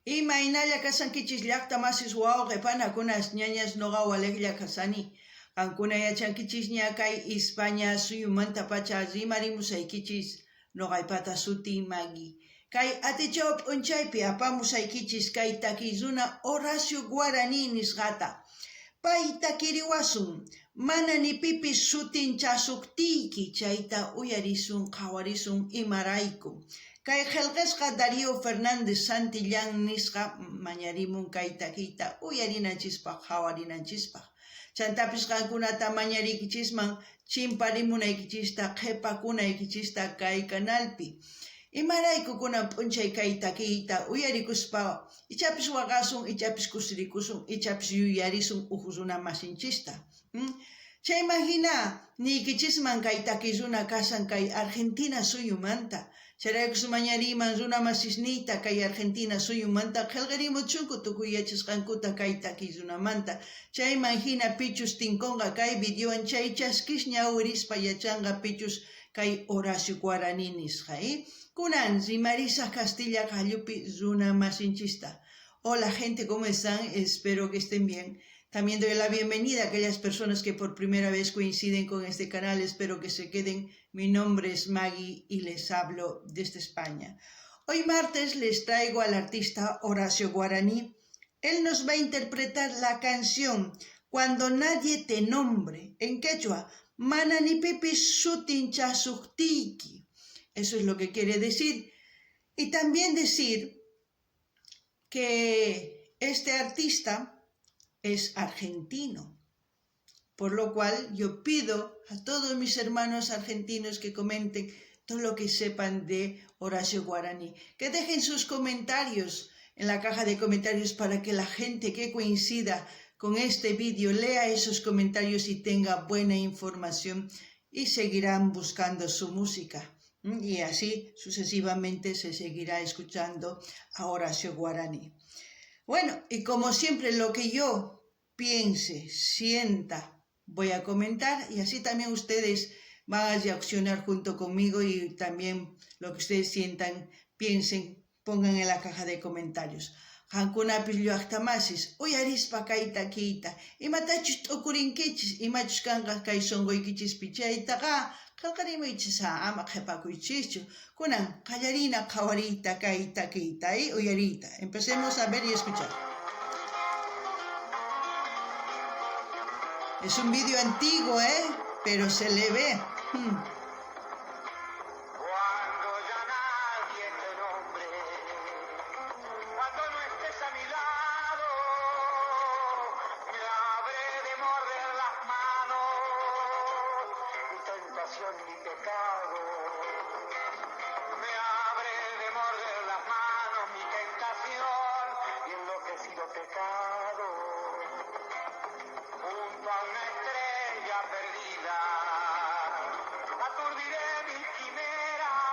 Imaynalla kashankichis llaqta masis wawqe panakunas ñañas noqa walejlla kashani. Qankuna yachankichisña kay Ispaña suyumantapacha rimarimusaykichis noqaypata sutiy Magui. Kay atichaw p'unchaypi apamusaykichis kay takiy runa Horacio Guaraní nisqata. Pay takiriwasun, mana ni pipis sutinchasuqtiyki chayta uyarisun qhawarisun imarayku. Kay qhelqesqa Darío Fernández Santillán nisqa mañarimun kay takiyta uyarinanchispaq qhawarinanchispaq. Chantapis qankunata mañariykichisman chimparimunaykichista qhepakunaykichista kay canalpi. Imarayku kunan p'unchay kay takiyta uyarikuspa ichapis waqasun, ichapis kusirikusun, ichapis yuyarisun uj runa masinchista. Chayman jina niykichisman kay takiy runa kashan kay Argentina suyumanta. Chayraykus mañariyman runa masisniyta kay Argentina suyumanta qhelqerimuchunku tukuy yachasqankuta kay takiy runamanta. Chayman jina pichus tinkonqa kay videowan chay chaskis ñawirispa yachanqa pichus kay Horacio Guaraní nisqa. Kunan rimarisaj kastilla qallupi runa masinchista. Hola gente, ¿cómo están? Espero que estén bien. También doy la bienvenida a aquellas personas que por primera vez coinciden con este canal. Espero que se queden. Mi nombre es Maggie y les hablo desde España. Hoy martes les traigo al artista Horacio Guaraní. Él nos va a interpretar la canción Cuando nadie te nombre, en quechua, Mana ni pipis sutinchasuqtiyki. Eso es lo que quiere decir. Y también decir que este artista es argentino, por lo cual yo pido a todos mis hermanos argentinos que comenten todo lo que sepan de Horacio Guaraní, que dejen sus comentarios en la caja de comentarios para que la gente que coincida con este vídeo lea esos comentarios y tenga buena información y seguirán buscando su música. Y así sucesivamente se seguirá escuchando a Horacio Guaraní. Bueno, y como siempre lo que yo piense, sienta, voy a comentar y así también ustedes van a reaccionar junto conmigo y también lo que ustedes sientan, piensen, pongan en la caja de comentarios. Qankunapis llaqta masis, uyarispa kay takiyta, imatachus t'ukurinkichis, imachus kanqa kay sonqoykichispi chaytaqa qhelqarimuychis ama qhepakuychischu. Kunan qallarina qhawariyta kay takiyta y uyariyta. Empecemos a ver y escuchar. Es un vídeo antiguo, ¿eh? Pero se le ve. Cuando ya nadie te nombre, cuando no estés a mi lado, me habré de morder las manos, mi tentación, mi pecado. Me habré de morder las manos, mi tentación y enloquecido pecado. Junto a una estrella perdida, aturdiré mis quimeras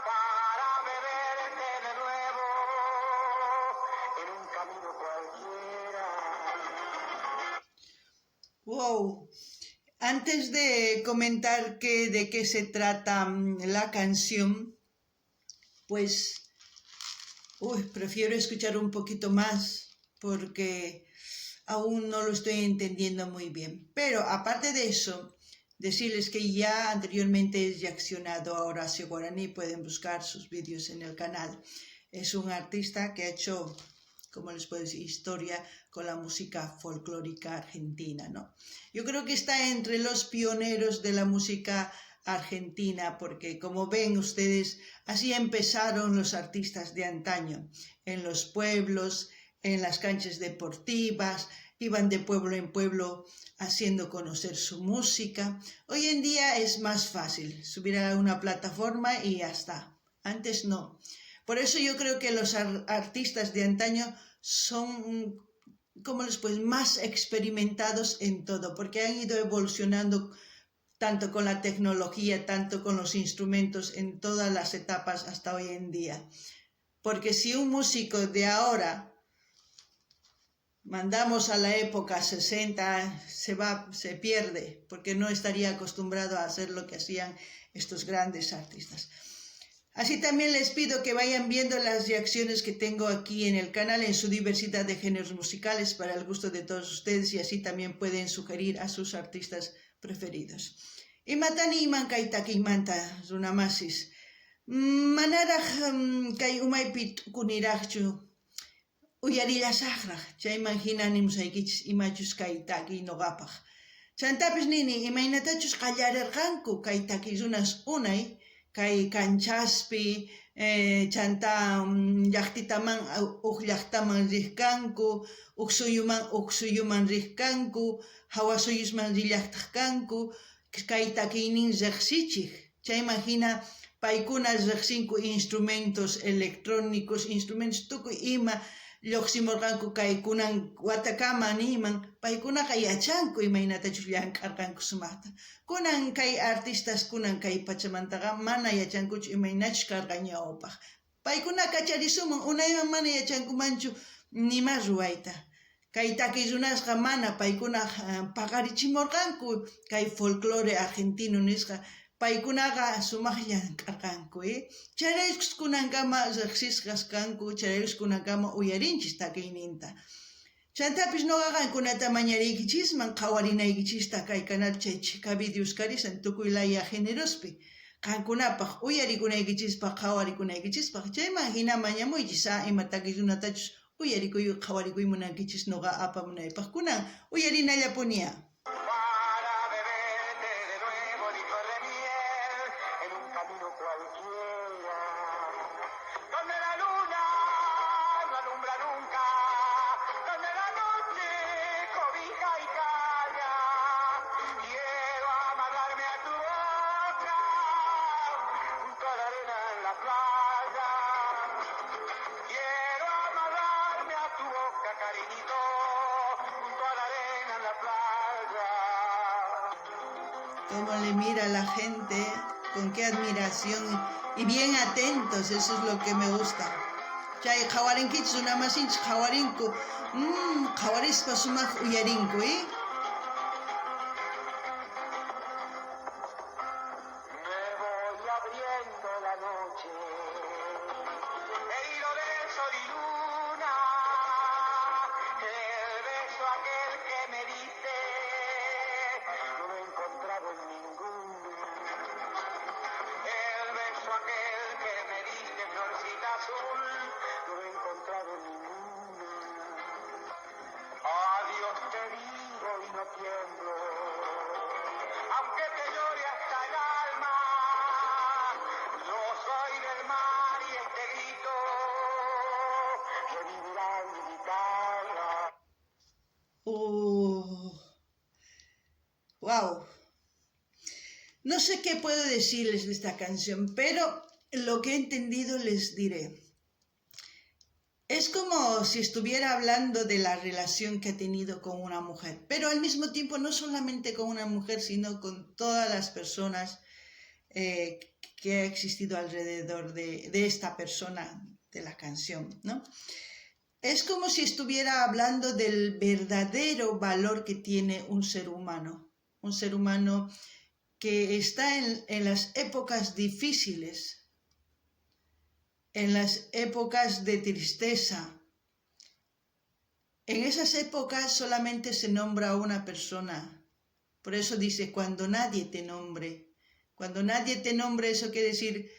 para beberte de nuevo en un camino cualquiera. Wow. Antes de comentar de qué se trata la canción, pues uy, prefiero escuchar un poquito más porque aún no lo estoy entendiendo muy bien. Pero aparte de eso, decirles que ya anteriormente he reaccionado a Horacio Guaraní, pueden buscar sus vídeos en el canal. Es un artista que ha hecho, como les puedo decir, historia con la música folclórica argentina, ¿no? Yo creo que está entre los pioneros de la música argentina, porque como ven ustedes, así empezaron los artistas de antaño, en los pueblos, en las canchas deportivas, iban de pueblo en pueblo haciendo conocer su música. Hoy en día es más fácil subir a una plataforma y ya está. Antes no. Por eso yo creo que los artistas de antaño son, ¿cómo les puedo decir?, más experimentados en todo, porque han ido evolucionando tanto con la tecnología, tanto con los instrumentos en todas las etapas hasta hoy en día. Porque si un músico de ahora mandamos a la época 60, se va, se pierde, porque no estaría acostumbrado a hacer lo que hacían estos grandes artistas. Así también les pido que vayan viendo las reacciones que tengo aquí en el canal en su diversidad de géneros musicales para el gusto de todos ustedes y así también pueden sugerir a sus artistas preferidos. Imata niyman kay takiymanta, runamasis? Manaraj kay umaypi t'ukunirajchu, uyarillasajraj, chayman jina nimusaykichis imachus kay takiy noqapaj. Chantapis nini, imaynatachus qallarerqanku kay takiy runas unay, kay kanchaspi, chantá llajtitaman uj llajtaman rej kanku, uj suyuman uj suyuman rej kanku, jawa suyusman rillajtaj kanku, kay takiynin rejsichej. Chayman jina paykuna rejsinku instrumentos electrónicos, instrumentos tukuy ima llojsimorqanku kay kunan watakama niyman, paykunaqa yachanku imaynatachus llank'arqanku sumajta. Kunan kay artistas kunan kay pachamantaqa mana yachankuchu imaynachus karqa ñawpaj. Paykuna kacharisuman unayman mana yachankumanchu nima ruwayta. Kay takiy runasqa mana paykuna paqarichimorqanku kay folclore argentino nisqa, paykunaqa sumaj llank'arqanku. Chayraykus kunankama rejsisqas kanku, chayraykus kunankama uyarinchis takiyninta. Chantapis noqa qankunata mañariykichisman qhawarinaykichista kay canal chay chhika videos karisan tukuy laya generospi. Qankunapaj uyarikunaykichispaj qhawarikunaykichispaj, chayman jina mañamuychis ima takiy runatachus uyarikuy qhawarikuy munankichis noqa apamunaypaj. Kunan uyarinallapuniya. Para beberte de nuevo licor de miel en un camino cualquiera, donde la luna no alumbra nunca, donde la noche cobija y calla. Quiero amarrarme a tu boca, junto a la arena en la playa. Quiero amarrarme a tu boca, cariñito, junto a la arena en la playa. Cómo le mira la gente, con qué admiración y bien atentos, eso es lo que me gusta. Chay qhawarinkichis runamasinchis qhawarinku, qhawarispa sumaj uyarinku, Me voy abriendo la noche, herido de sol y luna, el beso aquel que me diste, no lo he encontrado en ninguna. El beso aquel que me diste, florcita azul, no lo he encontrado en ninguna. Adiós te digo y no tiemblo, aunque te llore hasta el alma. Yo soy del mar y este grito revivirá en mi guitarra. Oh, wow. No sé qué puedo decirles de esta canción, pero lo que he entendido les diré. Es como si estuviera hablando de la relación que ha tenido con una mujer, pero al mismo tiempo no solamente con una mujer, sino con todas las personas que ha existido alrededor de esta persona de la canción, ¿no? Es como si estuviera hablando del verdadero valor que tiene un ser humano, un ser humano que está en las épocas difíciles, en las épocas de tristeza. En esas épocas solamente se nombra a una persona. Por eso dice, cuando nadie te nombre. Cuando nadie te nombre, eso quiere decir,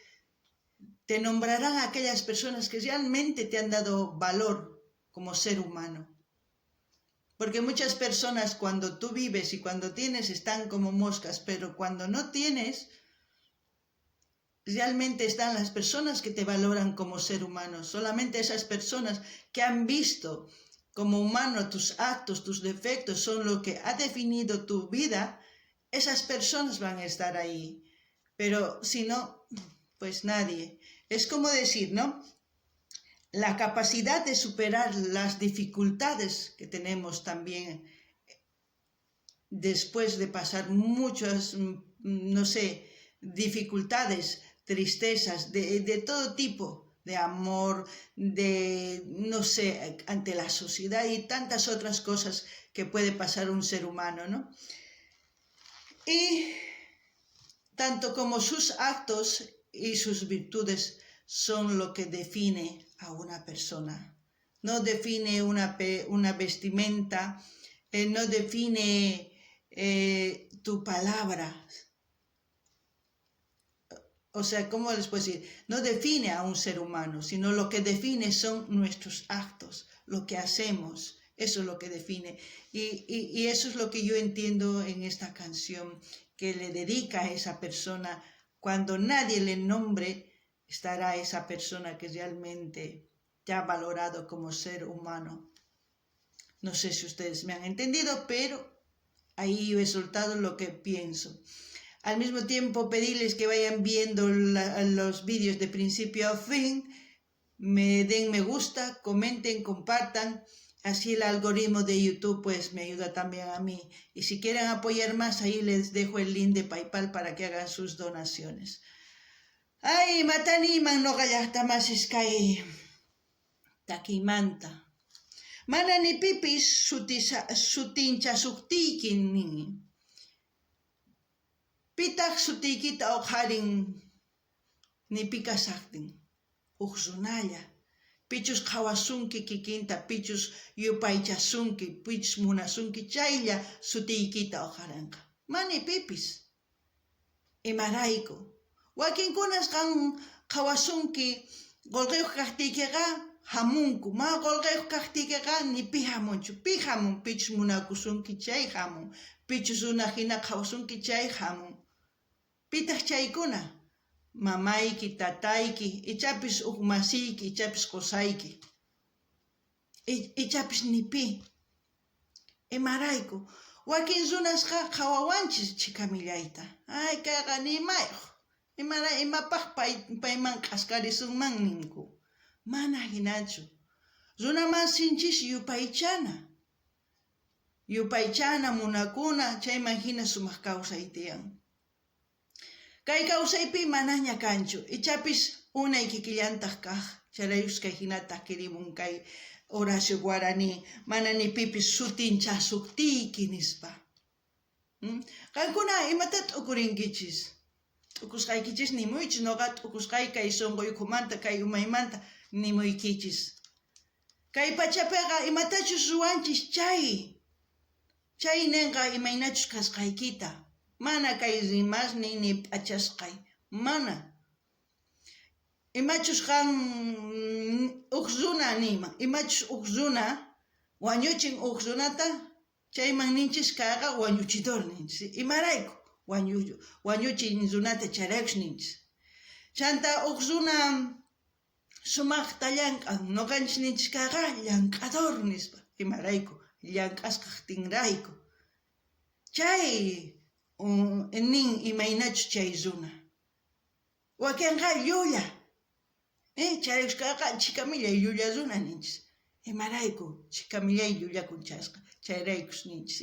te nombrarán aquellas personas que realmente te han dado valor como ser humano. Porque muchas personas cuando tú vives y cuando tienes están como moscas, pero cuando no tienes, realmente están las personas que te valoran como ser humano. Solamente esas personas que han visto como humano tus actos, tus defectos, son lo que ha definido tu vida, esas personas van a estar ahí. Pero si no, pues nadie. Es como decir, ¿no? La capacidad de superar las dificultades que tenemos también después de pasar muchas, no sé, dificultades, tristezas de todo tipo, de amor, de, no sé, ante la sociedad y tantas otras cosas que puede pasar un ser humano, ¿no? Y tanto como sus actos y sus virtudes son lo que define a una persona. No define una vestimenta, no define tu palabra. O sea, ¿cómo les puedo decir? No define a un ser humano, sino lo que define son nuestros actos, lo que hacemos. Eso es lo que define. Y eso es lo que yo entiendo en esta canción que le dedica a esa persona. Cuando nadie le nombre, estará esa persona que realmente te ha valorado como ser humano. No sé si ustedes me han entendido, pero ahí he soltado lo que pienso. Al mismo tiempo, pedirles que vayan viendo los vídeos de principio a fin, me den me gusta, comenten, compartan. Así el algoritmo de YouTube pues me ayuda también a mí. Y si quieren apoyar más, ahí les dejo el link de PayPal para que hagan sus donaciones. Ay, imata niyman noqa llajta masis kay takiymanta. Mana ni pipis sutinchasojtiyki nin. Pitaj sutiykita oqharin ni pi kashajtin. Uj runalla. Pichus qhawasunki kikinta, pichus yupaychasunki, pichus munasunki, chaylla sutiykita oqharenqa. Mana pipis. Imarayku. Wakinkunas qan qhawasunki qolqeyoj kajtiykeqa jamunku. Mana qolqeyoj kajtiykeqa ni pi jamunchu. Pi jamun, pichus munakusunki chay jamun. Pichus runa jina qhawasunki chay jamun. Pitaj chaykuna? Mamayki, tatayki, ichapis uj masiyki, ichapis qosayki. Ichapis ni pi. Imarayku. Wakin runasqa qhawawanchis chhikamillayta. Ay, kayqa ni imayoj. Imapaj payman k'askarisunman ninku. Mana jinachu. Runamasinchis yupaychana. Yupaychana, munakuna, chayman jina sumaq kawsay tiyan. Kay kawsaypi manaña kanchu. Ichapis unay kikillantaj kaj. Chayraykus kay jinata takirimun kay Horacio Guaraní. Mana ni pipis sutinchasojtiyki nispa. Qankuna imata t'ukurinkichis? T'ukusqaykichis nimuychis, noqa t'ukusqay kay sonqoykumanta, kay umaymanta nimuykichis. Kay pachapiqa imatachus ruwanchis chay. Chay nenqa imaynachus kasqaykita. Mana kay rimasniy ni p'achasqay. Mana. Imachus qan uj runa niyman, imachus uj runa wañuchin uj runata, chayman ninchis kayqa wañuchidor ninchis. Imarayku wañuchin runata chayraykus ninchis. Chanta uj runa sumajta llank'an, noqanchis ninchis kayqa llank'ador nispa. Imarayku llank'asqajtinrayku. Chay nin imaynachus chay runa. Wakenqa llulla. Chayraykus kayqa chhikamillay llulla runa ninchis. Imarayku chhikamillay llullakun chasqa. Chayraykus ninchis.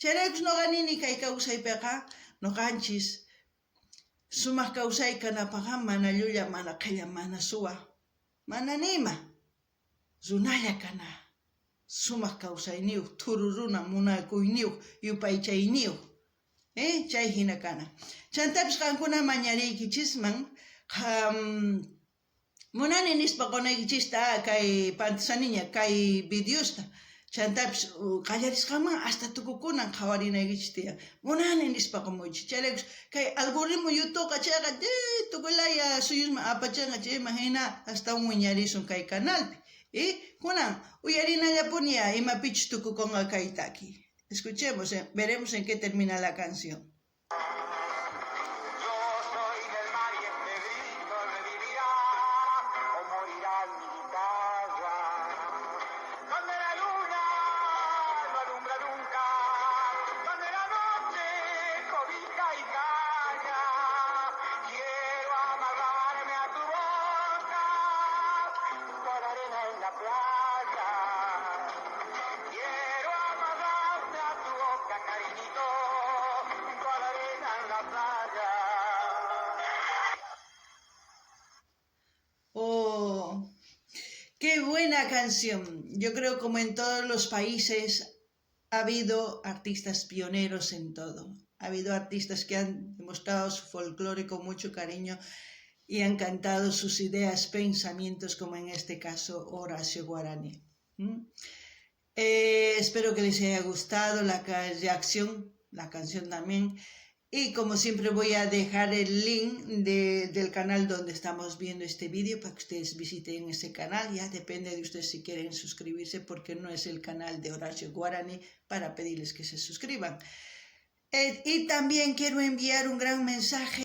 Chayraykus noqa nini kay kawsaypiqa noqanchis sumaq kawsay kanapaqqa mana llulla, mana qhella, mana suwa, mana nima. Runalla kana. Sumaq kawsayniyuq, thuru runa, munakuyniyuq, yupaychayniyuq. Chay hina kana. Chantapis qankuna mañariykichisman munani nispa qonaykichista kay pantasaniña kay videosta. Chantapis qallarisqanman hasta tukukunan qhawarinaykichis tiyan. Munani nispa qomuychis. Chayraykus kay algoritmo YouTubeqa chayqa tukuy laya suyusman apachanqa chayman hina astawan wiñarisun kay canalpi. Kunan uyarinallapuni imapichus tukukunqa kay taki. Escuchemos, veremos en qué termina la canción. Yo soy del mar y este grito revivirá o morirá mi guitarra. Donde la luna no alumbra nunca, donde la noche cobija y calla. Quiero amarrarme a tu boca, junto a la arena en la playa. Quiero amarrarme a tu boca, cariñito, junto a la arena en la playa. Oh, qué buena canción. Yo creo como en todos los países ha habido artistas pioneros en todo. Ha habido artistas que han demostrado su folclore con mucho cariño. Y han cantado sus ideas, pensamientos, como en este caso Horacio Guarany. Espero que les haya gustado la reacción, la canción también. Y como siempre voy a dejar el link del canal donde estamos viendo este vídeo para que ustedes visiten ese canal. Ya depende de ustedes si quieren suscribirse, porque no es el canal de Horacio Guarany para pedirles que se suscriban. Y también quiero enviar un gran mensaje.